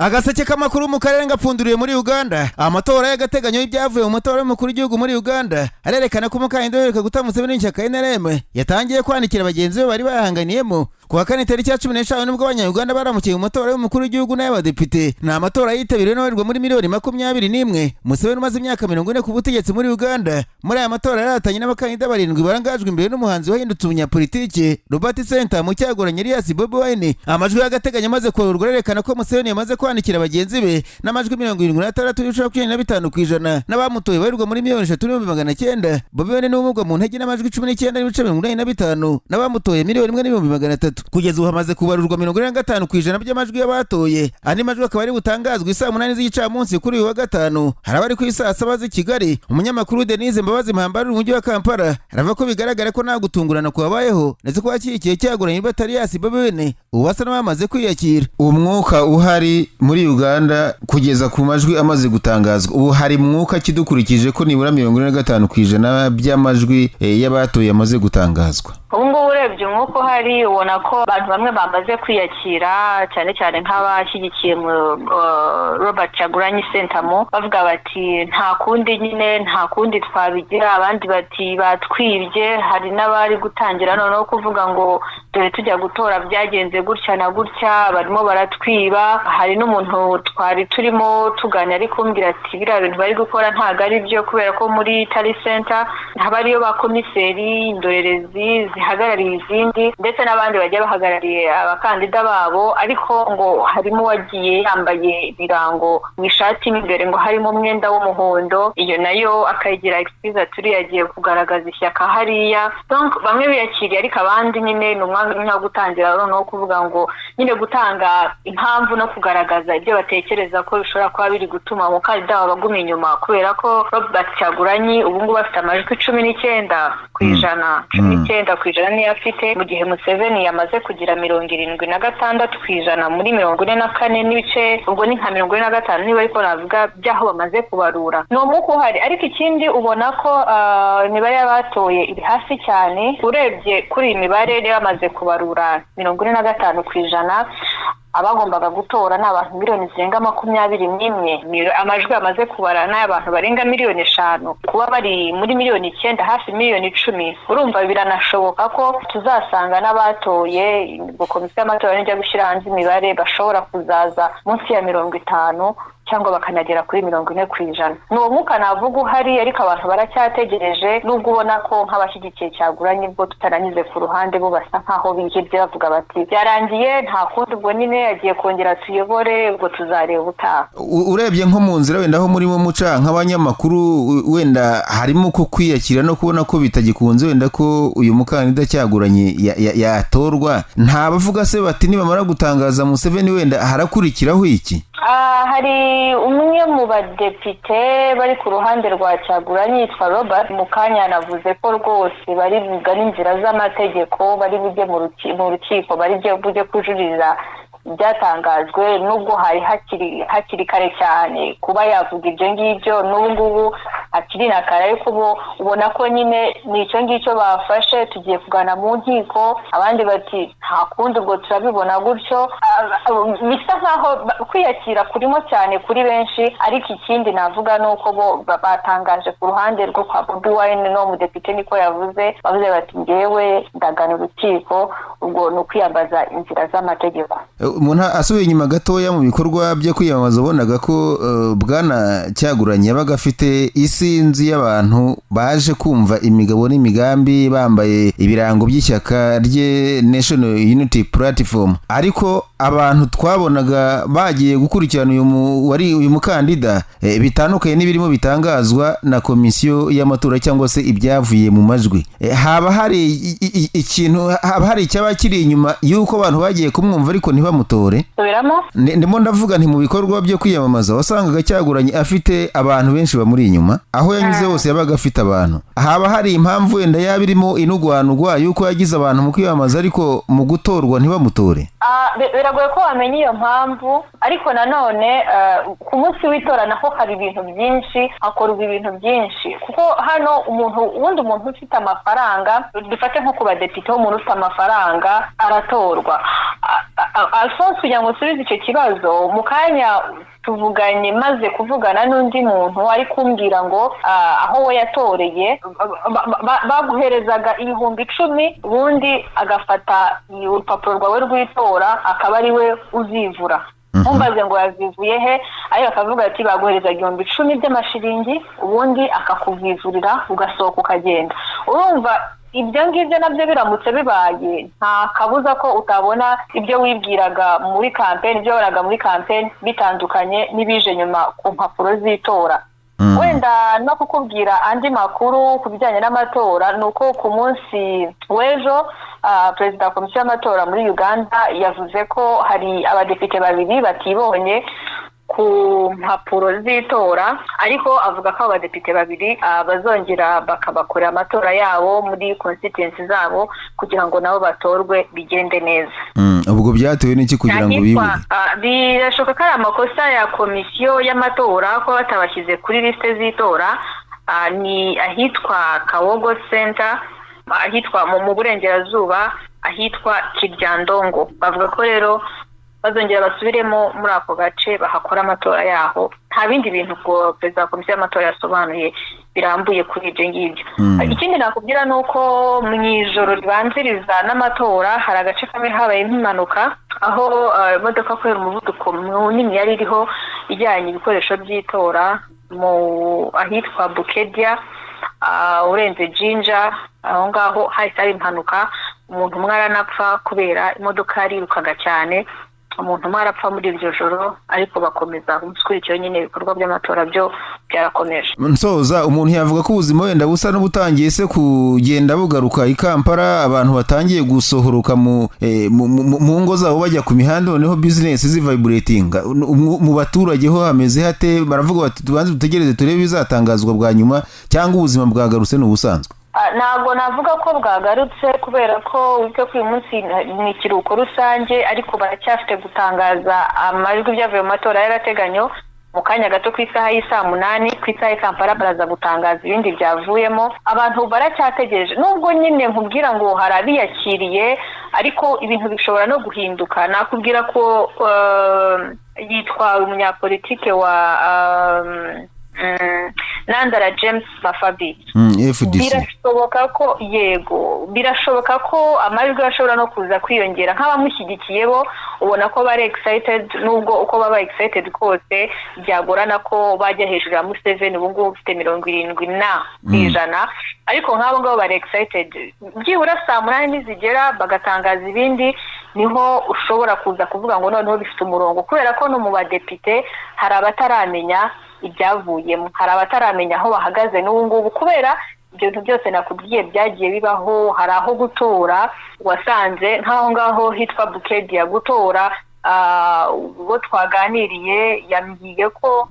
Agaseke k'amakuru mu karere gapfunduriye muri Uganda. Amatora y'agateganyo y'ibyavuye mu matora y'umukuru w'igihugu muri Uganda arerekana ko umukandida uheruka guta Museveni w'ishyaka NRM yatangiye kwandikira bagenzi be bari bahanganiyemo. Ku wa kane tariki ya 15 nibwo Abanyayuganda baramukiye mu matora y'umukuru w'igihugu n'ay'abadepite. Ni amatora yitabiriwe n'abarirwa muri miliyoni 21. Museveni umaze imyaka 40 ku butegetsi muri Uganda, muri aya matora yarahatanye n'abakandida barindwi barangajwe imbere n'umuhanzi wahindutse umunyapolitiki Robert Ssentamu Kyagulanyi alias Bobi Wine. Amajwi y'agateganyo amaze kubarurwa arerekana ko Museveni yamaze kwandikira bagenzi be n'amajwi 76.25% n'abamutoye barirwa muri miliyoni 3.900. Bobi Wine n'ubumuga mu ntege n'amajwi 19.85 n'abamutoye miliyoni 1.300. Kugeza ubu hamaze kubarurwa 45% by'amajwi y'abatoye. Andi majwi akaba ari butangazwe isaa 8 z'igicamunsi kuri uyu wa gatanu. Hari abari ku isaa 7 z'i Kigali. Umunyamakuru Denise Mbabazi Mpambara uri mu mujyi wa Kampala aravuga ko bigaragara ko nta gutungurana kwabayeho, ndetse ko ashyigikiye Kyagulanyi alias Bobi Wine ubu basa n'abamaze kwiyakira. Umwuka uhari muri Uganda kugeza ku majwi amaze gutangazwa ubu, hari mwuka kidukurikije ko nibura 45% by'amajwi y'abatoye amaze gutangazwa? Ubu ngubu urebye umwuka uhari, ubona ko abantu bamwe bamaze kwiyakira, cyane cyane nk'abashyigikiye Robert Kyagulanyi Ssentamu, bavuga bati: "Nta kundi nyine, nta kundi twabigira." Abandi bati: "Batwibye." Hari n'abari gutangira noneho kuvuga ngo: "Dore tujya gutora byagenze gutya na gutya, barimo baratwiba." Hari n'umuntu twari turimo tuganira ari kumbwira ati: "Biriya bintu bari gukora ntabwo ari byo," kubera ko muri tally center haba hariyo ba komiseri, indorerezi zihagarariye izindi, ndetse n'abandi bagiye bahagarariye abakandida babo. Ariko ngo harimo uwagiye yambaye ibirango mu ishati mo imbere, ngo harimo umwenda w'umuhondo, iyo nayo akayigira excuse, turi yagiye kugaragaza ishyaka hariya. Donc bamwe biyakiriye, ariko abandi nyine ni umwanya wo gutangira noneho kuvuga ngo nyine gutanga impamvu no kugaragaza ibyo batekereza ko bishobora kuba biri gutuma umukandida wabo aguma inyuma, kubera ko Robert Kyagulanyi ubu ngubu afite amajwi 19%, 19% niyo afite, mu gihe Museveni yamaze kugira 76% muri 44 n'ibice, ubwo ni nka 45 niba ariko navuga by'aho bamaze kubarura. Ni umwuka uhari, ariko ikindi ubona ko imibare y'abatoye iri hasi cyane. Urebye kuri iyi mibare rero, bamaze kubarura 45%, abagombaga gutora ni abantu miliyoni zirenga 21. Amajwi bamaze kubara ni ay'abantu barenga miliyoni 5. Kuba bari muri miliyoni 9, hafi miliyoni 10, urumva biranashoboka ko tuzasanga n'abatoye, ubwo komisiyo y'amatora nijya gushyira hanze imibare, bashobora kuzaza munsi ya 50 cyangwa bakanagera kuri 40%. Ni uwo mwuka navuga uhari, ariko abantu baracyategereje, nubwo ubona ko nk'abashyigikiye Kyagulanyi bwo tutaranyuze ku ruhande, bo basa nk'aho bihebye, bavuga bati: "Byarangiye, nta kundi, ubwo nyine yagiye kongera tuyobore, ubwo tuzareba ubutaha." Urebye nko mu nzira wenda aho murimo muca nk'abanyamakuru, wenda harimo ko kwiyakira no kubona ko bitagikunze wenda ko uyu mukandida Kyagulanyi yatorwa, nta bavuga se bati nibamara gutangaza Museveni wenda harakurikiraho iki? Hari umwe mu badepite bari ku ruhande rwa Kyagulanyi yitwa Robert Mukanya, yanavuze ko rwose bari bugane inzira z'amategeko, bari bujye mu rukiko, bari bujye kujuririra ibyatangajwe, nubwo hari hakiri kare cyane kuba yavuga ibyo ngibyo. N'ubu ngubu hakiri na kare, ariko ubu ubona ko nyine ni icyo ngicyo bafashe: "Tugiye kugana mu nkiko." Abandi bati: "Nta kundi, ubwo turabibona gutyo." Bisa nkaho kwiyakira kurimo cyane kuri benshi. Ariko ikindi navuga ni uko bo batangaje ku ruhande rwo kwa Bobi Wine, no mudepite niko yavuze, bavuze bati: "Ngewe ndagana urukiko," ubwo ni ukwiyambaza inzira z'amategeko. Umuntu asubiye inyuma gatoya mu bikorwa byo kwiyamamaza, ubonaga ko bwana Kyagulanyi yabaga afite isinzi y'abantu baje kumva imigabo n'imigambi, bambaye ibirango by'ishyaka rye National Unity Platform, ariko abantu twabonaga bagiye gukurikirana uyu wari uyu mukandida bitandukanye n'ibirimo bitangazwa na komisiyo y'amatora cyangwa se ibyavuye mu majwi. Haba hari ikintu, haba hari icyaba kiri inyuma y'uko abantu bagiye kumwumva ariko ntibamutore? Subiramo. Ndimo ndavuga nti mu bikorwa byo kwiyamamaza wasangaga Kyagulanyi afite abantu benshi bamuri inyuma, aho yanyuze hose yabaga afite abantu. Haba hari impamvu wenda yaba irimo inugwanugwa y'uko yagize abantu mu kwiyamamaza ariko mu gutorwa ntibamutore? Biragoye ko wamenya iyo mpamvu, ariko nanone ku munsi w'itora naho hari ibintu byinshi, hakorwa ibintu byinshi, kuko hano umuntu, ubundi umuntu ufite amafaranga, dufate nko ku badepite, umuntu ufite amafaranga aratorwa. Alphonse, kugira ngo usubize icyo kibazo, mu kanya tuvuganye, maze kuvugana n'undi muntu ari kumbwira ngo aho we yatoreye baguherezaga 10,000, ubundi agafata urupapuro rwawe rw'itora akaba ari we uzivura. Ntumbaze ngo yazivuye he, ariko akavuga ati baguhereza 10,000 by'amashiringi, ubundi akakuvivurira ugasohoka ukagenda. Urumva ibyo ngibyo nabyo biramutse bibaye, nta kabuza ko utabona ibyo wibwiraga muri kampeni, ibyo wabonaga muri kampeni bitandukanye n'ibije nyuma ku mpapuro z'itora. Wenda no kukubwira andi makuru ku bijyanye n'amatora ni uko ku munsi w'ejo perezida wa komisiyo y'amatora muri Uganda yavuze ko hari abadepite babiri batibonye ku mpapuro z'itora, ariko avuga ko abo badepite babiri bazongera bakabakorera amatora yabo muri constituency zabo kugira ngo nabo batorwe bigende neza. Ubwo byatewe n'iki kugira ngo bibure? Birashoboka ko ari amakosa ya komisiyo y'amatora ko batabashyize kuri lisite z'itora. Ni ahitwa Kawogo Center, ahitwa mu burengerazuba, ahitwa Kiryandongo. Bavuga ko rero bazongera basubiremo muri ako gace bahakora amatora yaho. Nta bindi bintu ubwo perezida wa komisiyo y'amatora yasobanuye birambuye kuri ibyo ngibyo. Ikindi nakubwira ni uko mu ijoro ribanziriza n'amatora hari agace kamwe habayemo impanuka, aho imodoka kubera umuvuduko munini yari iriho ijyanye ibikoresho by'itora mu ahitwa Bukedia, urenze Jinja, aho ngaho hahise hari impanuka, umuntu umwe aranapfa kubera imodoka yarirukaga cyane. Umuntu umwe arapfa muri iryo joro, ariko bakomeza umunsi ukurikiyeho nyine ibikorwa by'amatora byo byarakomeje. Nsoza, umuntu yavuga ko ubuzima wenda busa n'ubutangiye se kugenda bugaruka i Kampala, abantu batangiye gusohoroka mu ngo zabo bajya ku mihanda, noneho business zivibratinga. Mu baturage ho hameze hate? Baravuga bati tubanze dutegereze turebe ibizatangazwa bwa nyuma, cyangwa ubuzima bwagarutse ni ubusanzwe? Ntabwo navuga ko bwagarutse, kubera ko wibuke ko uyu munsi ni ikiruhuko rusange, ariko baracyafite gutangaza amajwi byavuye mu matora y'agateganyo mu kanya gato ku isaha y'isaa 8 ku isaha y'i Kampala baraza gutangaza ibindi byavuyemo. Abantu baracyategereje, nubwo nyine nkubwira ngo hari abiyakiriye, ariko ibintu bishobora no guhinduka. Nakubwira ko yitwa umunyapolitike wa Nandala James Mafabi, FDC. Birashoboka ko, yego, birashoboka ko amajwi ashobora no kuza kwiyongera. Nk'abamushyigikiye bo ubona ko bari excited, nubwo uko baba excited kose byagorana ko bajya hejuru ya Museveni ubu ngubu ufite 70%, ariko nk'abo ngabo bari excited. Byibura saa 8 nizigera bagatangaza ibindi, niho ushobora kuza kuvuga ngo noneho bifite umurongo, kubera ko no mu badepite hari abataramenya ibyavuyemo, hari abataramenya aho bahagaze n'ubu ngubu, kubera ibyo bintu byose nakubwiye byagiye bibaho. Hari aho gutora wasanze nk'aho ngaho hitwa Bukedia gutora, uwo twaganiriye yambwiye ko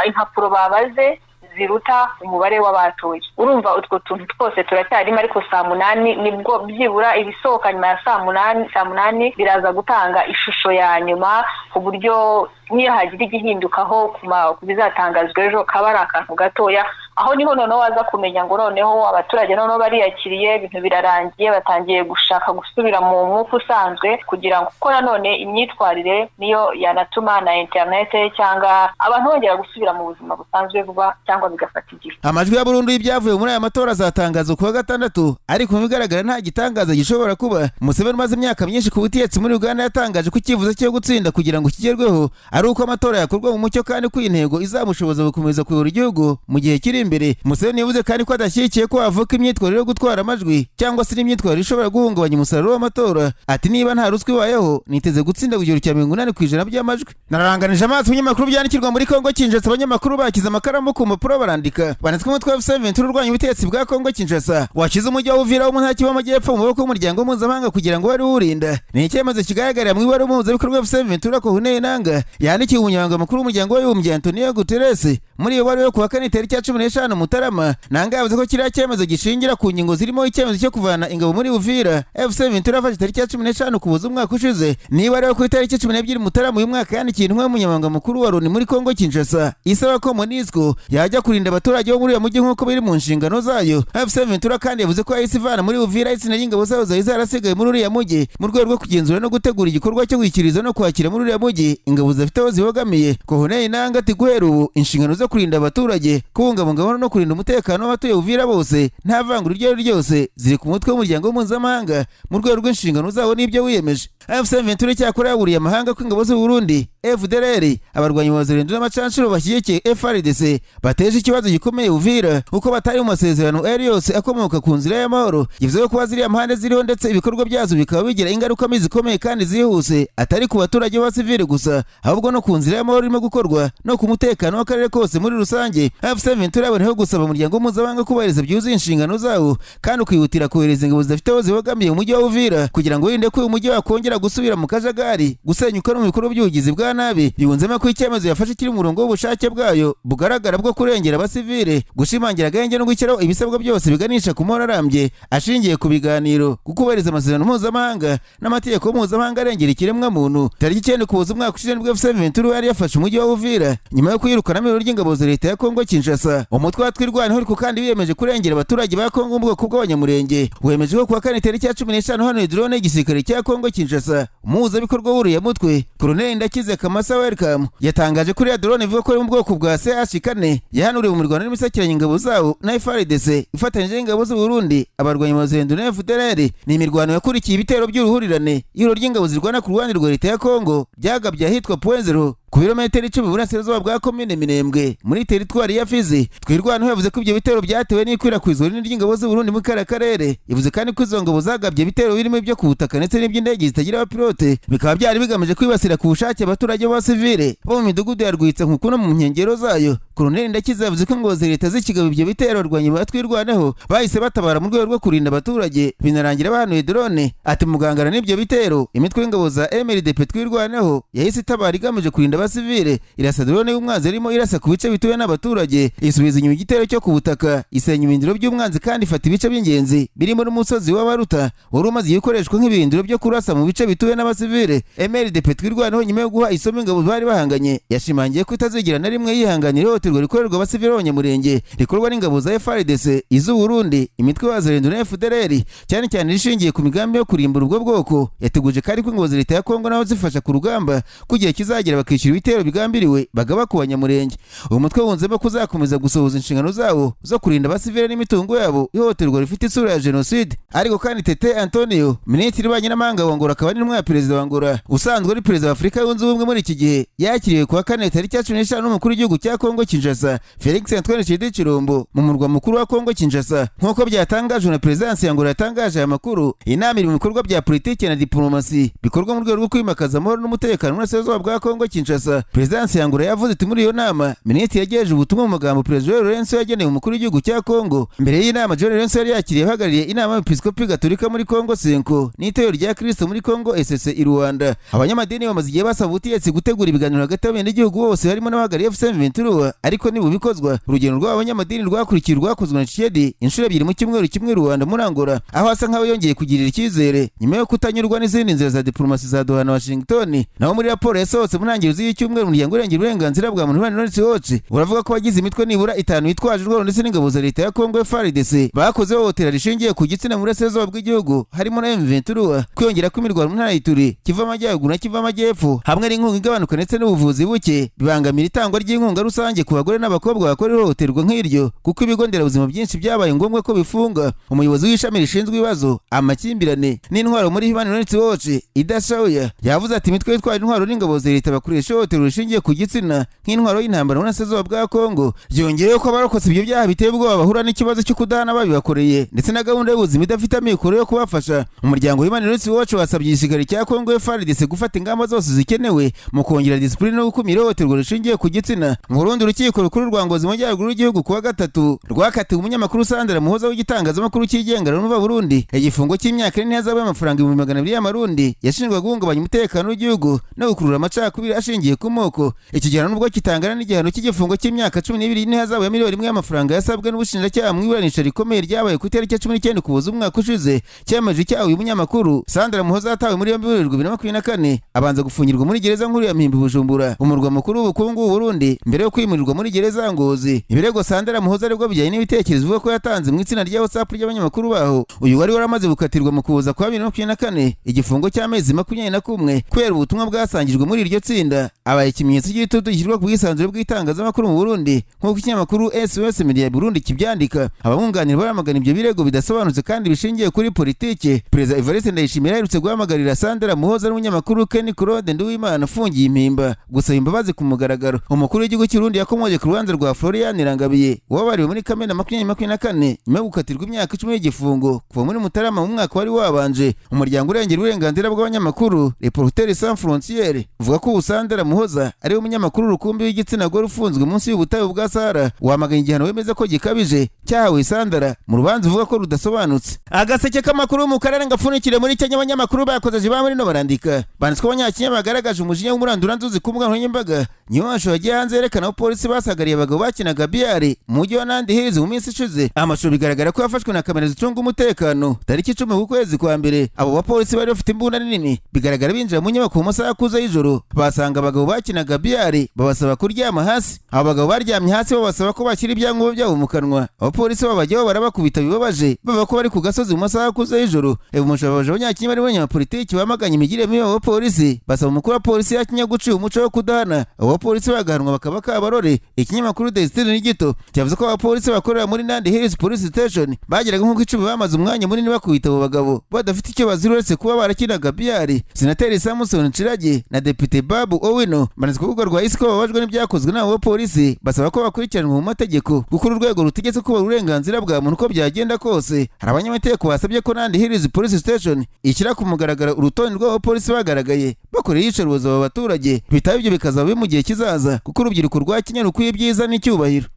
impapuro babaze ziruta umubare w'abatoye. Urumva utwo tuntu twose turacyarimo, ariko saa 8 nibwo byibura ibisohoka nyuma ya saa 8, saa 8 biraza gutanga ishusho ya nyuma, ku buryo niyo hagira igihindukaho ku bizatangazwa ejo kaba ari akantu gatoya. Aho niho noneho waza kumenya ngo noneho abaturage noneho bariyakiriye, ibintu birarangiye, batangiye gushaka gusubira mu mwuka usanzwe, kugira ngo kuko nanone imyitwarire niyo yanatuma na interinete cyangwa abantu bongera gusubira mu buzima busanzwe vuba cyangwa bigafata igihe. Amajwi ya burundu y'ibyavuye muri aya matora azatangazwa kuwa gatandatu, ariko mu bigaragara nta gitangaza gishobora kuba. Museveni umaze imyaka myinshi ku butegetsi muri Uganda yatangaje ko icyifuzo cyo gutsinda kugira ngo kigerweho ari uko amatora yakorwa mu mucyo, kandi ko iyi ntego izamushoboza gukomeza kuyobora igihugu mu gihe kiri imbere. Museveni yavuze kandi ko adashyigikiye ko havuka imyitwarire yo gutwara amajwi cyangwa se n'imyitwarire ishobora guhungabanya umusaruro w'amatora. Ati niba nta ruswa ibayeho, niteze gutsinda ku kigero cya 80% by'amajwi. Nararanganije amaso ibinyamakuru byandikirwa muri Kongo Kinshasa, abanyamakuru bakize amakaramu ku mpapuro barandika, banditswe umutwe wa M23 urwanya ubutegetsi bwa Kongo Kinshasa washyize umujyi wa Uvira wo mu ntara y'Amajyepfo mu maboko y'umuryango mpuzamahanga kugira ngo wari uwurinda. Ni icyemezo kigaragarira mu ibaruwa umuhuzabikorwa wa M23 Corneille Nangaa yandikiye umunyamabanga mukuru w'umuryango w'abibumbye Antonio Guterres. Muri iyo baruwa yo kuwa kane tariki ya 15 15 Mutarama. Nanga yavuze ko kiriya cyemezo gishingira ku ngingo zirimo icyemezo cyo kuvana ingabo muri Uvira AFC M23 yafashe tariki ya 15 Ukuboza umwaka ushize. Niba rero ku itariki 12 Mutarama uyu mwaka yandikiye intumwa y'umunyamabanga mukuru wa Loni muri Kongo Kinshasa isaba ko MONUSCO yajya kurinda abaturage bo muri uyu mujyi nk'uko biri mu nshingano zayo. AFC M23 kandi yavuze ko yahise ivana muri Uvira itsinda ry'ingabo zayo zari zarasigaye muri uriya mujyi mu rwego rwo kugenzura no gutegura igikorwa cyo gushyikiriza no kwakira muri uriya mujyi ingabo zidafite aho zibogamiye. Corneille Nanga ati guhera ubu inshingano zo kurinda abaturage, kubungabunga amahoro no kurinda umutekano w'abatuye Uvira bose nta vangura iryo ari ryo ryose ziri ku mutwe w'umuryango mpuzamahanga mu rwego rw'inshingano zawo n'ibyo wiyemeje. AFC M23 cyakora yaburiye amahanga ko ingabo z'u Burundi, FDLR, abarwanyi ba Wazalendo n'amacanshuro bashyigikiye FARDC bateje ikibazo gikomeye Uvira kuko batari mu masezerano ari yose akomoka ku nzira y'amahoro. Bivuze ko kuba ziriya mpande ziriho ndetse ibikorwa byazo bikaba bigira ingaruka mbi zikomeye kandi zihuse, atari ku baturage b'abasivili gusa, ahubwo no ku nzira y'amahoro irimo gukorwa no ku mutekano w'akarere kose muri rusange. AFC M23 yaboneyeho gusaba umuryango mpuzamahanga kubahiriza byuzuye inshingano zawo kandi ukihutira kohereza ingabo zidafite aho zibogamiye mu mujyi wa Uvira kugira ngo wirinde ko uyu mujyi wakongera gusubira mu kajagari, gusenyuka no mu bikorwa by'ubugizi bwa nabi. Yunzemo ko icyemezo yafashe kiri mu murongo w'ubushake bwayo bugaragara bwo kurengera abasivile, gushimangira agahenge no gushyiraho ibisabwa byose biganisha ku mahoro arambye ashingiye ku biganiro, kukubahiriza amasezerano mpuzamahanga n'amategeko mpuzamahanga arengera ikiremwamuntu. Tariki 9 Ukuboza umwaka ushize nibwo AFC M23 yari yafashe umujyi wa Uvira nyuma yo kwirukanamo ihuriro ry'ingabo za leta ya Kongo Kinshasa. Umutwe wa Twirwaneho ariko kandi wiyemeje kurengera abaturage ba Kongo mu bwoko bw'Abanyamurenge, wemeje ko kuwa kane tariki ya 15 hano drone y'igisirikare cya Kongo Kinshasa. Umuhuzabikorwa w'uriya mutwe, Colonel Ndakize Kamasa Welcome, yatangaje ko iriya drone ivuga ko ari mu bwoko bwa CH4 yahanuriwe mu Rwanda n'imisakiranye ingabo zawo na FARDC ifatanyije n'ingabo z'u Burundi, abarwanyi ba Wazalendo na FDLR. Ni imirwano yakurikiye ibitero by'uruhurirane ihuriro ry'ingabo zirwana ku ruhande rwa leta ya Kongo byagabye ahitwa Point Zero, ku birometero 10 iburasirazuba bwa komine Minembwe muri teritwari ya Fizi. Twirwaneho yavuze ko ibyo bitero byatewe n'ikwirakwizwa rinini ry'ingabo z'u Burundi muri kariya karere. Yavuze kandi ko izo ngabo zagabye ibitero birimo ibyo ku butaka ndetse n'iby'indege zitagira abapilote, bikaba byari bigamije kwibasira ku bushake abaturage b'abasivile bo mu midugudu ya Rwitsa Nkuku no mu nkengero zayo. Colonel Ndakiza yavuze ko ingabo za leta zikigaba ibyo bitero, abarwanyi ba Twirwaneho bahise batabara mu rwego rwo kurinda abaturage, binarangira bahanuye drone. Ati mugangara n'ibyo bitero, imitwe y'ingabo za MRDP Twirwaneho yahise itabara igamije kurinda abasivile, irasa drone y'umwanzi irimo irasa ku bice bituwe n'abaturage, isubiza inyuma igitero cyo ku butaka, isenya ibirindiro by'umwanzi kandi ifata ibice by'ingenzi birimo n'umusozi w'Abaruta wari umaze gukoreshwa nk'ibirindiro byo kurasa mu bice bituwe n'abasivile. MRDP Twirwaneho nyuma yo guha isomo ingabo bari bahanganye, yashimangiye ko itazigira na rimwe yihanganira ihohoterwa rikorerwa abasivile b'Abanyamurenge rikorwa n'ingabo za FARDC, iz'u Burundi, imitwe y'Abazalendo na FDLR, cyane cyane ishingiye ku migambi yo kurimbura ubwo bwoko. Yateguje kandi ko ingabo za leta ya Kongo nabo zifasha ku rugamba kugihe kizagera bakishyura ibitero bigambiriwe bagaba ku Banyamurenge. Uyu mutwe wunzemo ko uzakomeza gusohoza inshingano zawo zo kurinda abasivile n'imitungo yabo ihohoterwa rifite isura ya jenoside. Ariko kandi Tete Antonio, minisitiri w'ububanyi n'amahanga wa Angola akaba n'intumwa ya perezida wa Angola usanzwe ari perezida wa Afurika Yunze Ubumwe muri iki gihe, yakiriwe kuwa kane tariki ya 15 n'umukuru w'igihugu cya Kongo Kinshasa, Felix Antoine Tshisekedi Tshilombo, mu murwa mukuru wa Kongo Kinshasa, nk'uko byatangajwe na perezidansi ya Angola yatangaje aya makuru. Inama iri mu bikorwa bya politiki na diplomasi bikorwa mu rwego rwo kwimakaza amahoro n'umutekano mu burasirazuba bwa Kongo Kinshasa. Perezidansi ya Angola yavuze iti muri iyo nama minisitiri yagejeje ubutumwa mu magambo perezida Lourenço yageneye umukuru w'igihugu cya Kongo. Mbere y'inama, João Lourenço yari yakiriye abahagarariye inama y'Episkopi Gatolika muri Kongo CENCO n'itorero rya Kristo muri Kongo ECC i Rwanda. Abanyamadini bamaze igihe basaba ubutegetsi gutegura ibiganiro hagati y'abenegihugu bose harimo n'abahagarariye AFC M23, ariko ntibubikozwa. Urugendo rw'abanyamadini rwakurikiye urwakozwe na Tshisekedi inshuro ebyiri mu cyumweru kimwe i Rwanda muri Angola, aho asa nkaho yongeye kugirira icyizere nyuma yo kutanyurwa n'izindi nzira za diplomasi za Doha na Washington. Naho muri raporo yasohotse mu ntangiriro z'iki cyumweru, umuryango urengera uburenganzira bwa muntu Human Rights Watch uravuga ko abagize imitwe nibura itanu yitwaje intwaro ndetse n'ingabo za leta ya Kongo FARDC bakoze ihohotera rishingiye ku gitsina mu burasirazuba bw'igihugu, harimo na M23. Kwiyongera kw'imirwano mu ntara ya Ituri, Kivu Amajyaruguru na Kivu Amajyepfo, hamwe n'inkunga igabanuka ndetse n'ubuvuzi buke bibangamira itangwa ry'inkunga rusange ku bagore n'abakobwa bakora ihohoterwa nk'iryo, kuko ibigo nderabuzima byinshi byabaye ngombwa ko bifunga. Umuyobozi w'ishami rishinzwe ibibazo, amakimbirane n'intwaro muri Human Rights Watch, Ida Sawyer, yavuze ati imitwe yitwaje intwaro n'ingabo za leta bakoresha ihohoterwa rishingiye ku gitsina nk'intwaro y'intambara mu burasirazuba bwa Kongo. Yongeyeho ko abarokotse ibyo byaha biteye ubwoba bahura n'ikibazo cyo kudahana babibakoreye ndetse na gahunda y'ubuzima idafite amikoro yo kubafasha. Umuryango Human Rights Watch wasabye igisirikare cya Kongo FARDC gufata ingamba zose zikenewe mu kongera disipurine no gukumira ihohoterwa rishingiye ku gitsina. Mu Burundi, urukiko Urukiko rukuru rwa Ngozi mu majyaruguru y'igihugu kuwa gatatu rwakatiwe umunyamakuru Sandra Muhoza w'igitangazamakuru cyigenga Renova Burundi igifungo cy'imyaka 4 n'ihazabu y'amafaranga 200,000 y'amarundi. Yashinjwaga guhungabanya umutekano w'igihugu no gukurura amacakubiri ashingiye ku moko. Iki gihano nubwo kitangana n'igihano cy'igifungo cy'imyaka 12 n'ihazabu ya miliyoni 1 y'amafaranga yasabwe n'ubushinjacyaha mu iburanisha rikomeye ryabaye ku itariki ya 19 Ukuboza umwaka ushize cyemeje icyaha. Uyu munyamakuru Sandra Muhoza yatawe muri yombi Werurwe 2024, abanza gufungirwa muri gereza nkuru ya Mpimba, Bujumbura, umurwa mukuru w'ubukungu w'u Burundi, mbere yo kwimurirwa muri gereza ya Ngozi. Ibirego Sandra Muhoza aribwo bijyanye n'ibitekerezo bivuga ko yatanze mu itsinda rya WhatsApp ry'abanyamakuru baho. Uyu wari waramaze gukatirwa mu Kuboza kwa 2024 igifungo cy'amezi 21 kubera ubutumwa bwasangijwe muri iryo tsinda, abaye ikimenyetso cy'igitutu gishyirwa ku bwisanzure bw'itangazamakuru mu Burundi, nk'uko ikinyamakuru SOS Media Burundi kibyandika. Abamwunganira baramagana ibyo birego bidasobanutse kandi bishingiye kuri politike. Perezida Evariste Ndayishimiye aherutse guhamagarira Sandra Muhoza n'umunyamakuru Kenny Claude Nduwimana ufungiye Impimba gusaba imbabazi ku mugaragaro. Umukuru w'igihugu cy'u Burundi yakomoje ku rubanza rwa Florian Irangabiye wababariwe muri Kamena 2024 nyuma yo gukatirwa imyaka 10 y'igifungo kuva muri Mutarama mu mwaka wari wabanje. Umuryango urengera uburenganzira bw'abanyamakuru Reporters Sans Frontières uvuga ko ubu Sandra Muhoza ari we munyamakuru rukumbi w'igitsina gore ufunzwe munsi y'ubutayu bwa Sahara. Wamaganye igihano wemeza ko gikabije cyahawe Sandra mu rubanza uvuga ko rudasobanutse. Agaseke k'amakuru mu karere ngapfunikire muri Kenya. Abanyamakuru bakoze ba muri no barandika banditswe abanyakenya bagaragaje umujinya w'umuranduranzuzi ku mbuga nkoranyambaga nyuma y'amashusho yagiye hanze yerekana aho polisi basagariye abagabo bakinaga biyari mu mujyi wa Nandi Hills mu minsi ishize. Amashusho bigaragara ko yafashwe na kamera zicunga umutekano tariki 10 ku kwezi kwa mbere. Abo bapolisi bari bafite imbunda nini bigaragara binjira mu nyubako mu masaha akuze y'ijoro, basanga abagabo bakinaga biyari, babasaba kuryama hasi. Abo bagabo baryamye hasi, babasaba ko bashyira ibyangombwa byabo mu kanwa. Abapolisi babajyaho barabakubita bibabaje, bavuga ko bari ku gasozi mu masaha akuze y'ijoro. Umusha babaje abanyakenya barimo abanyapolitiki bamaganye imigirire mibi y'abo bapolisi, basaba umukuru wa polisi ya Kenya guciye umuco wo kudahana, abo bapolisi bagahanwa bakaba kabarore. Ikinyamakuru Destiny Gito cyavuze ko abapolisi bakorera muri Nandi Hills Police Station bageraga nk'uko 10 bamaze umwanya munini bakubita abo bagabo badafite icyo bazira uretse kuba barakinaga biyari. Senateri Samson Cherargei na Depite Babu Owino banatse ku rubuga rwa X ko bababajwe n'ibyakozwe n'abo bapolisi, basaba ko bakurikiranwa mu mategeko kuko uru rwego rutegetse kubaha uburenganzira bwa muntu uko byagenda kose. Hari abanyamategeko basabye ko Nandi Hills Police Station ishyira ku mugaragaro urutonde rw'abapolisi bagaragaye bakoreye iyicarubozo abo baturage, bitaba ibyo bikazaba mu gihe kizaza, kuko urubyiruko rwa Kenya rukwiye ibyiza n'icyubahiro.